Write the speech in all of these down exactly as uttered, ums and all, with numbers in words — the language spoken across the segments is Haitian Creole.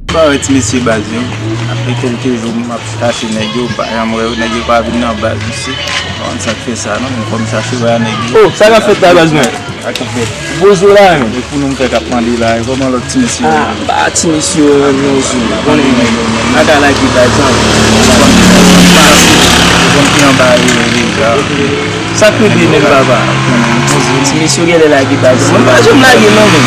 Pa wè ti mesye baz yo. Apre kèlke jou, m ap chache nèg yo, m pa janm wè yo, nèg yo pa vin nan baz, mesye. M pa konn sa k fè sa, non, men fò m chache wè a nèg yo. Oh, sa k ap fèt la, baz mwen? Sa k ap fèt? Bozo la, men. E pou nou m fè k ap mande la, e kòman lòt ti mesye yo? Ah, ba ti mesye yo, non, zo. Konnen, m pa ka lage baz lan. Ou konn ki anba yo deja. Sa k regle menm, papa? Ti mesye genlè lage baz. Mwen pa janm lage non, men.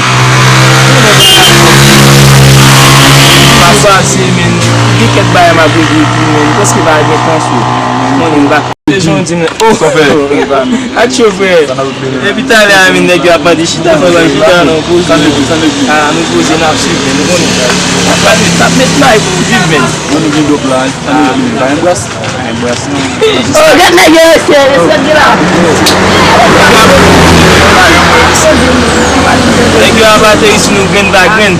Sa pase, men. Gen kèk bagay m ap regle tou, men. Prèske pa gen tan, so. Konnen m pa. Jan w di m, oh. Ak cho, frè. Depi talè a, men, nèg yo ap mande chita, fò yo chita, non, poze. Ah, nou poze, n ap swiv, men. Nou konnen sa. N ap met live pou viv, men. Bon, nou gen dòp la. Ann vini, pa gen bwès. Pa gen bwès, non. Oh, gad nèg yo, mesye, mesye, gad la. Nèg yo ap ateri sou nou grenn pa grenn.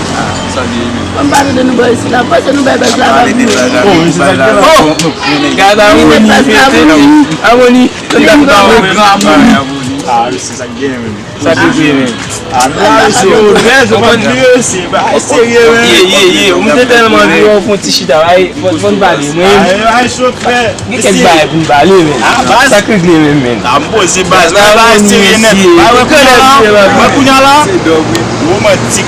Sa byen, men. An pale de nou bò isi la, panse nou bay bèz la. Oh, wi, se sa k gen la. Oh, gad Amoni, mete Amoni. Amoni, tande Amoni. Ah, wi, se sa k gen, men. Sa k gen, men. Ah, nou la, mesye, yo, trè, yo konn di, mesye, bagay serye, men. Ye, ye, ye, ou te tèlman anvi wè w fè yon ti chita, ay, fò, fò n pale, mwen. Ay, ay, cho, frè. Gen kèk bagay pou n pale, men. Ah, baz. Sa k regle, men, men. Ah, m poze, baz, men bagay serye nèt. Bagay, wè kounye a la, wè kounye a la, romantik.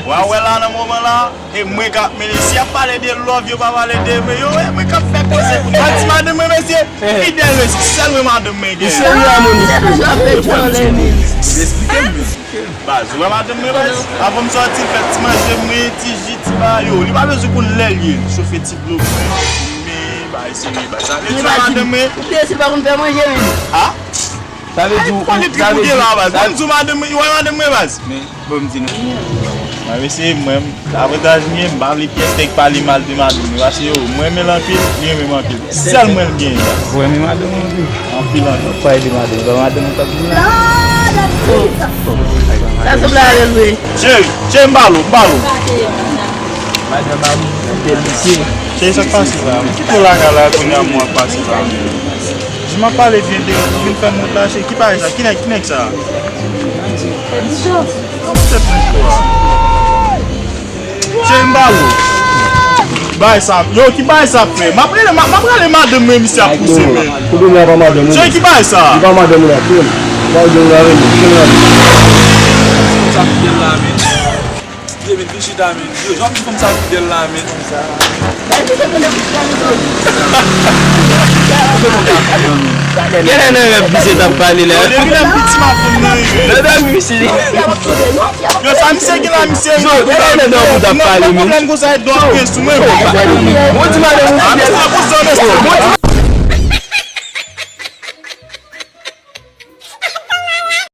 Wa wè la nan moman la, e mwen k ap mennen. Si y ap pale de love, yo pa pale de mwen, yo, e mwen k ap fè koze pou nou. Ti madanm mwen, mesye, fidèl, mesye, sèl mwen madanm mwen gen. Ou serye, Amoni? Esplike m. Baz, ou wè madanm mwen, baz? Avan m sòti, fè ti manje mwen, ti ji, ti ba yo. Li pa bezwen konn lè l ye. Chofe ti dlo pou mwen. Men, bagay serye, baz. Sa vle di, ou wè madanm mwen? Ou te si pa konn fè manje, men. Ha? Sa vle di, ou, sa vle di, ou wè madanm mwen, ou wè madanm mwen, baz? Men, bon, m di nou. Mwen, mesye, mwen, avantaj m gen, m pa vle pyès nèg pale mal de madanm mwen. Paske, yo, mwen renmen l anpil, li renmen m anpil. Sèl mwen l gen. Ou renmen madanm ou anpil? Anpil, anpil. Ou pale de madanm, pa madanm ou t ap di la. Sa sanble avè l vre. Cheri, cheri, m ba l ou, m ba l ou. Madanm a m, bèl mesye. Cheri, sa k pase la? Kite w lakay la, kounye a mwen ap pase la. Di m ap pale byen de ou, ou vin fè m wont la, cheri. Ki bagay sa? Ki nèg, ki nèg sa? Tèt mwen cho a. Cheri, m ba l ou. Bagay sa, yo, ki bagay sa ap fè? M ap rele, m ap, m ap rele madanm mwen, misye ap pouse, men. Kote m la pa madanm ou? Cheri, ki bagay sa? Li pa madanm ou la, tou. Madanm ou la, men. Sa fidèl la, men. Vye, men, vin chita, men. Yo, jan m di fanm sa fidèl la, men. Genlè nan rèv misye t ap pale la. Depi lè m piti, m ap konn nan reve. Nan dòmi misye. Yo, sa misye gen la, misye. Yo, genlè nan dòmi w t ap pale, men. Pwoblèm konsa, e dòmi gen sou mwen. Bon, di madanm ou fidèl. Bon, di